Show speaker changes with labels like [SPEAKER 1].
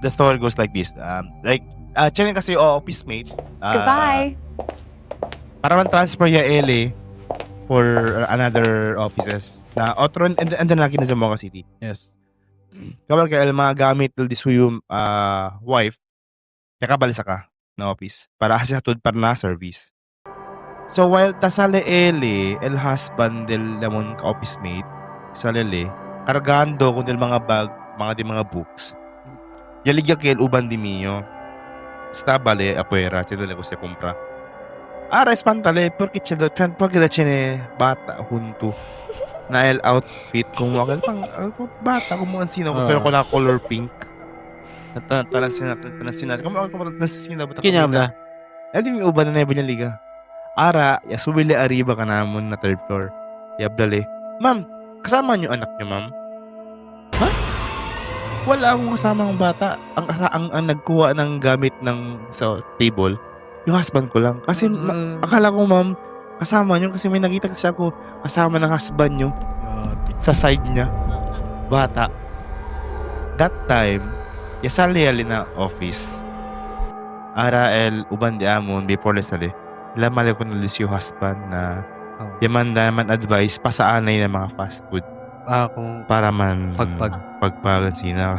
[SPEAKER 1] The story goes like this. Like, siya kasi office mate.
[SPEAKER 2] Goodbye.
[SPEAKER 1] Para man transfer ya ele for another offices na otro and then lagi na Zamboanga City. Kabal kay el mga gamit del disuyum wife yakabalisa ka na office para kasi hatud para na service. So while tasale ele el husband del lamon ka office mate salele kargando kun del mga bag mga di mga books. Yaligya kay el uban di mio. Sta bale apuera chedole ko se compra. Ara espantale porque chedo porque da chene bata junto na el outfit kung wakal pang bata kung mga sino ko pero
[SPEAKER 3] Ah.
[SPEAKER 1] ko na color pink. Talan sina talan sina kamo ako nasisina ba
[SPEAKER 3] Kinyabla.
[SPEAKER 1] El di mi uban na niya liga. Ara, ya subile arriba ka namon na third floor. Yablale. Ma'am, kasama niyo anak niyo, ma'am? Ha? Wala akong kasama ng bata. Ang nagkuha ng gamit ng sa table, yung husband ko lang. Kasi akala ko, ma'am, kasama niyo kasi may nakita kasi ako kasama ng husband niyo sa side niya. Bata. That time, yasali ali na office. Ara el uban di amon before lesali. Lamali ko na yung husband na yaman naman advice pasaanay ng mga fast food
[SPEAKER 3] Ah, kung
[SPEAKER 1] para man
[SPEAKER 3] Pagpag.
[SPEAKER 1] pagpag sina.